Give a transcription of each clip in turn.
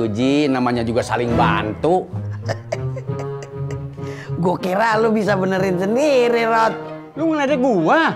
atuh Ji, namanya juga saling bantu. Gue kira lu bisa benerin sendiri, Rod. Lu ngeledek gua?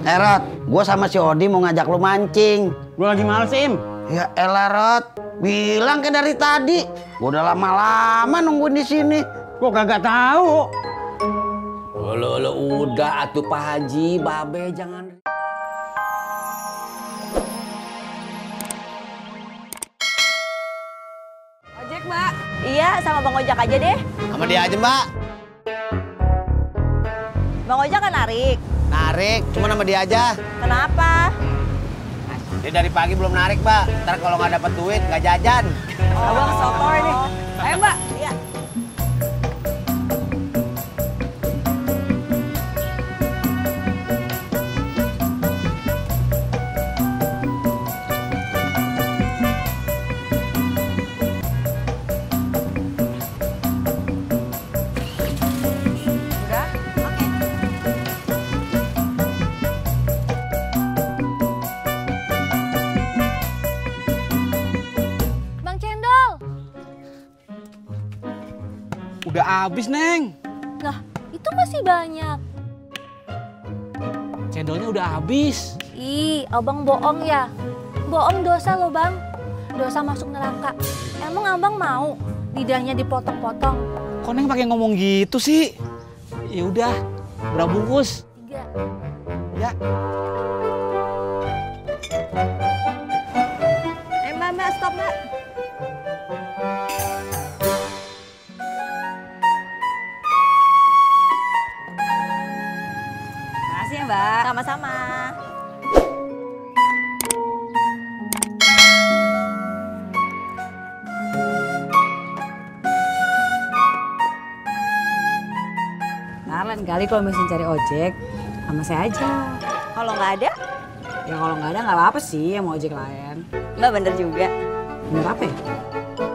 Rod, gue sama si Odi mau ngajak lu mancing. Gua lagi males, Im. Ya elah, Rod. Bilang ke dari tadi. Gue udah lama-lama nungguin di sini. Gua kagak tahu. Lo udah atuh Pak Haji, babe jangan. Ojek, Mbak. Iya, sama Bang Ojak aja deh. Sama dia aja, Mbak. Bang Ojak kan narik. Narik, cuma sama dia aja. Kenapa? Dia dari pagi belum narik, Mbak. Ntar kalau nggak dapat duit, nggak jajan. Abang sotoy nih. Ayo, Mbak. Iya. Udah? Oke. Bang Cendol. Udah habis, Neng. Lah, itu masih banyak. Cendolnya udah habis. Ih, abang bohong ya? Bohong dosa loh, Bang. Dosa masuk neraka. Emang abang mau lidahnya dipotong-potong? Kok Neng pakai ngomong gitu sih? Ya udah, berapa bungkus? 3. Ya. Mbak, stop, Mbak. Makasih ya, Mbak. Sama-sama. Nah, lain kali kalau misalnya cari ojek, sama saya aja. Kalau nggak ada, Ya kalau nggak ada nggak apa-apa sih yang mau ojek lain. Mbak bener juga. Bener apa ya?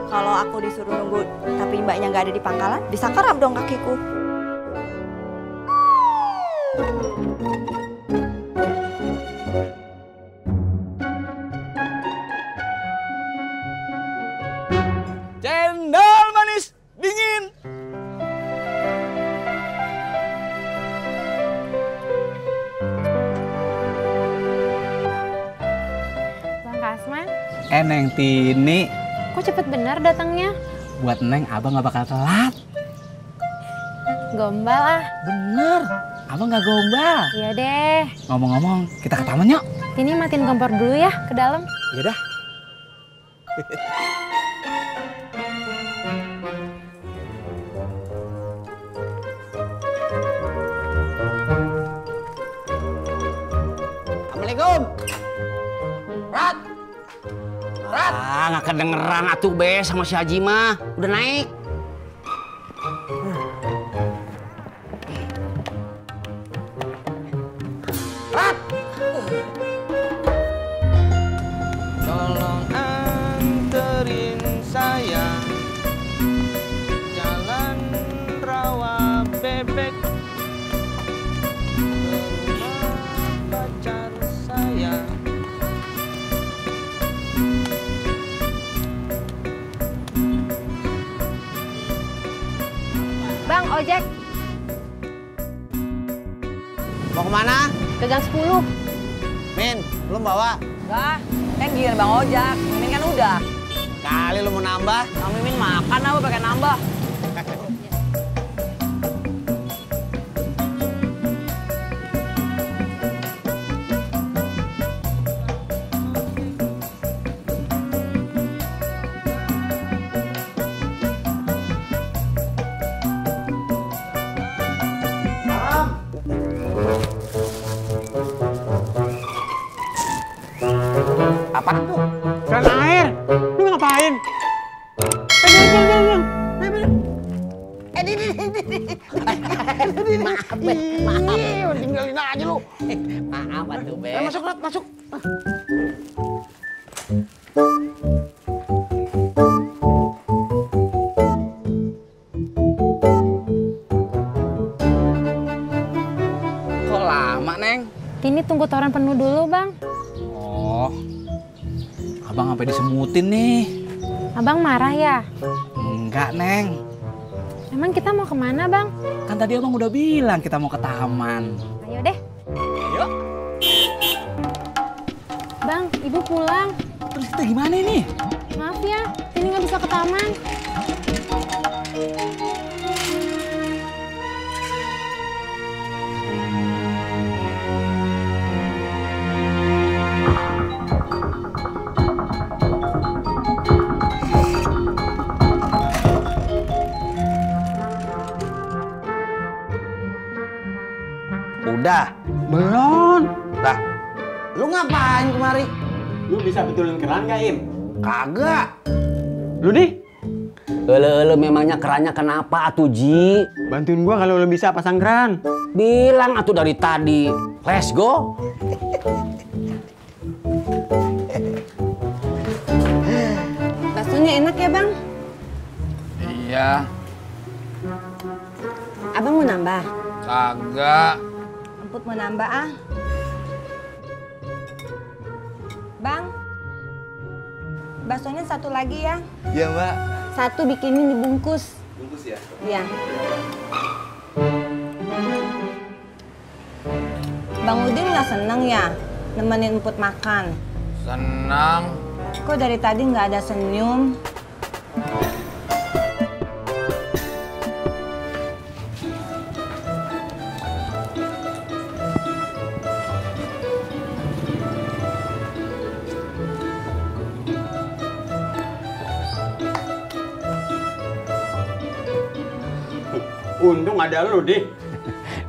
Kalau aku disuruh nunggu, tapi mbaknya nggak ada di pangkalan, bisa kerap dong kakiku. Cendol manis dingin. Bang Kasman, Neng Tini, kok cepet bener datangnya? buat Neng abang nggak bakal telat. Gombal ah. Bener, abang nggak gombal. Iya deh. Ngomong-ngomong, kita ke taman yuk. Ini matiin kompor dulu ya ke dalam. Ya dah. Assalamualaikum. Rod. Rod. Ah, nggak kedengeran atuh be sama si Haji mah. Udah naik. Rod. Tolong anterin saya Jalan Rawa Bebek ke rumah pacar saya. Bang, ojek Mau kemana? ke gang 10. Min, lu bawa? Enggak, kan giliran Bang Ojak. Mimin kan udah. Kali lu mau nambah? Bang Mimin makan apa pakai nambah? Apaan tuh? Kan air. Lu ngapain? Jangan. Maaf, tinggalin aja lu. Maaf atuh be. Masuk, Rod, masuk. Kok lama, Neng? Ini tunggu toran penuh dulu, Bang. Abang sampai disemutin nih. Abang marah ya? Enggak, Neng. Emang kita mau kemana, Bang? Kan tadi abang udah bilang kita mau ke taman. Ayo deh. Ayo. Bang, Ibu pulang. Terus kita gimana nih? Maaf ya, ini nggak bisa ke taman. Udah? Belum. Lah, lu ngapain kemari? Lu bisa betulin keran gak, Im? Kagak. Lu nih, Ele memangnya kerannya kenapa atuh Ji? bantuin gua kalau lu bisa pasang keran. Bilang atuh dari tadi. Let's go. Baksonya enak ya, Bang? Iya, Abang mau nambah? kagak. Emput mau nambah ah. Bang, baksonya satu lagi ya. Iya, Mbak. Satu bikinin dibungkus. Bungkus ya? Iya. Bang Udin nggak seneng ya nemenin emput makan? Senang. Kok dari tadi nggak ada senyum? Untung ada lu, Di.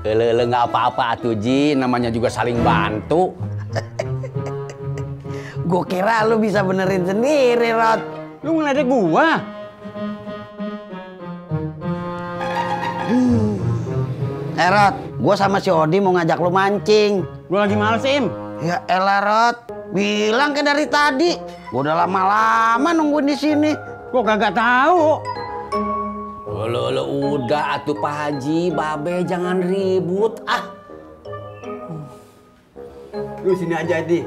Ele nggak apa-apa atuh Ji, namanya juga saling bantu. Gue kira lu bisa benerin sendiri, Rod. Lu ngeledek gua. Rod, gue sama si Odi mau ngajak lu mancing. Gua lagi males, Im. Ya elah, Rod. Bilang kayak dari tadi. Gue udah lama-lama nungguin di sini. Gua kagak tahu. Ele udah atuh Pak Haji, Babe jangan ribut ah. Lu sini aja, Di.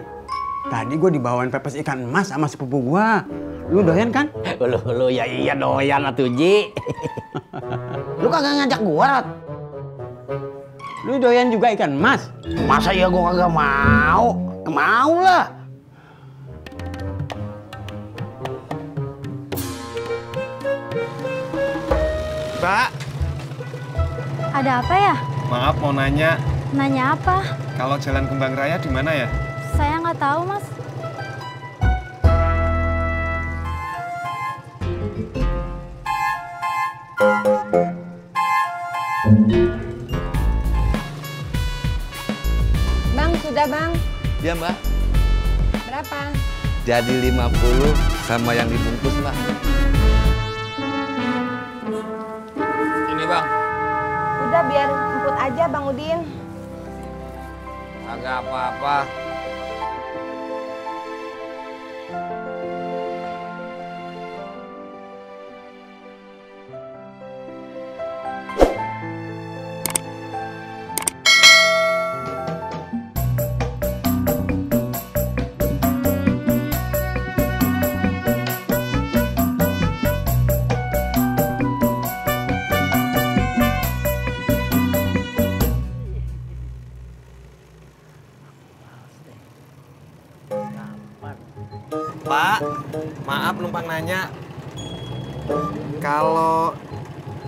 Tadi gua dibawain pepes ikan emas sama sepupu gua. Lu doyan kan? Lu ya iya doyan atuh Ji. Lu kagak ngajak gue, Rod. Lu doyan juga ikan emas? Masa ya gue kagak mau? Mau lah. Mbak, Ada apa ya? maaf mau nanya. Nanya apa? Kalau Jalan Kembang Raya di mana ya? Saya nggak tahu, Mas. Bang, sudah Bang. Ya, Mbak. Berapa? Jadi 50 sama yang dibungkus, Mbak. Ini Bang, Udah biar emput aja Bang Udin. agak apa-apa. Pak, maaf numpang nanya. Kalau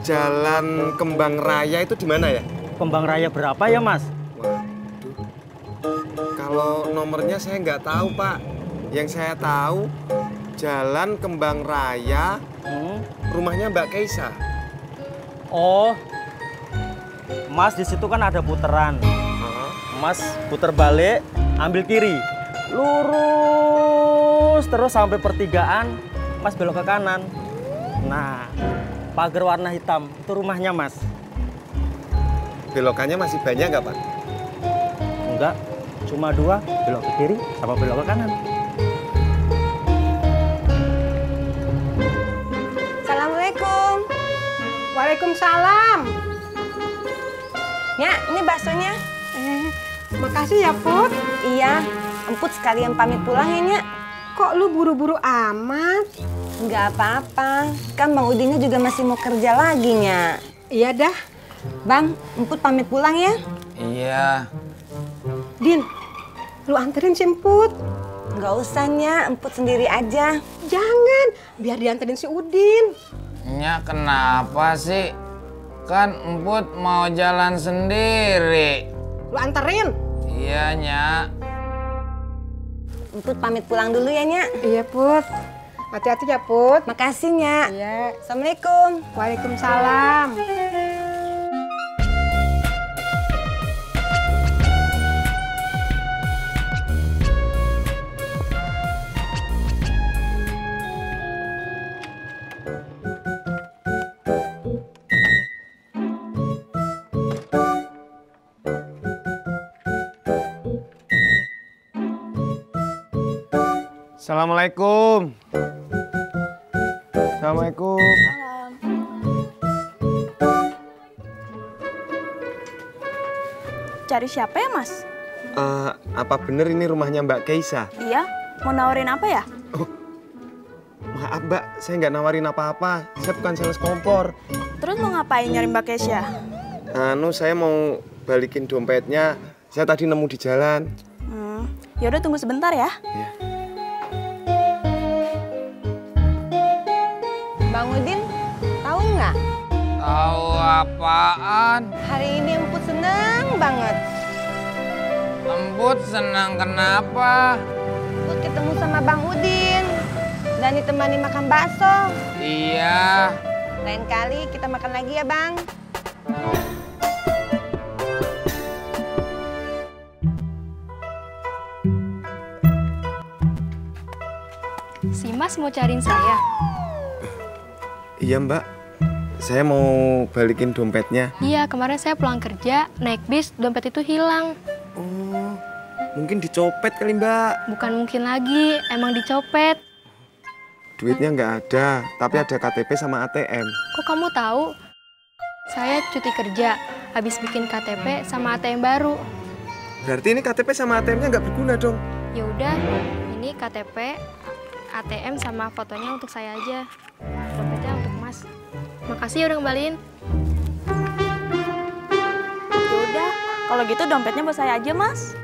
Jalan Kembang Raya itu di mana ya? Kembang Raya berapa ya, Mas? Waduh. Kalau nomornya saya nggak tahu, Pak. Yang saya tahu Jalan Kembang Raya, rumahnya Mbak Keisa. Oh, Mas di situ kan ada puteran. Mas puter balik, ambil kiri, lurus terus sampai pertigaan, Mas belok ke kanan. Nah, pagar warna hitam itu rumahnya Mas. Belokannya masih banyak nggak, Pak? Enggak, cuma 2, belok ke kiri sama belok ke kanan. Assalamualaikum. Waalaikumsalam. Ya, ini baksonya. Makasih ya, Put. Iya, emput sekalian pamit pulang ya, Nya. Kok lu buru-buru amat? Nggak apa-apa, kan Bang Udinnya juga masih mau kerja lagi, Nya. Iya dah. Bang, Emput pamit pulang ya. Iya. Din, lu anterin si Emput. Nggak usah, Nya, Emput sendiri aja. Jangan, biar dianterin si Udin. Nya kenapa sih? Kan Emput mau jalan sendiri. Lu anterin. Iya, Nya. Emput pamit pulang dulu ya, Nya. Iya, Put. Hati-hati ya, Put. Makasih, Nya. Iya. Assalamualaikum. Waalaikumsalam. Assalamualaikum. Assalamualaikum. Cari siapa ya, Mas? Apa bener ini rumahnya Mbak Keisa? Iya, mau nawarin apa ya? Maaf Mbak, saya nggak nawarin apa-apa. Saya bukan sales kompor. Terus mau ngapain nyari Mbak Kesya? Saya mau balikin dompetnya. Saya tadi nemu di jalan. Ya udah tunggu sebentar ya. Iya. Bang Udin, tahu nggak? Tahu apaan? Hari ini Emput seneng banget. Emput senang kenapa? Emput ketemu sama Bang Udin dan ditemani makan bakso. Iya. Lain kali kita makan lagi ya, Bang. Si Mas mau cariin saya? Iya Mbak, saya mau balikin dompetnya. Iya, kemarin saya pulang kerja, naik bis, dompet itu hilang. Oh, mungkin dicopet kali Mbak. Bukan mungkin lagi, emang dicopet. Duitnya nggak ada, tapi ada KTP sama ATM. Kok kamu tahu? Saya cuti kerja, habis bikin KTP sama ATM baru. Berarti ini KTP sama ATM-nya nggak berguna dong? Ya udah, ini KTP, ATM sama fotonya untuk saya aja. Dompetnya untuk Mas. Makasih udah ngembaliin. Ya udah, kalau gitu dompetnya buat saya aja, Mas.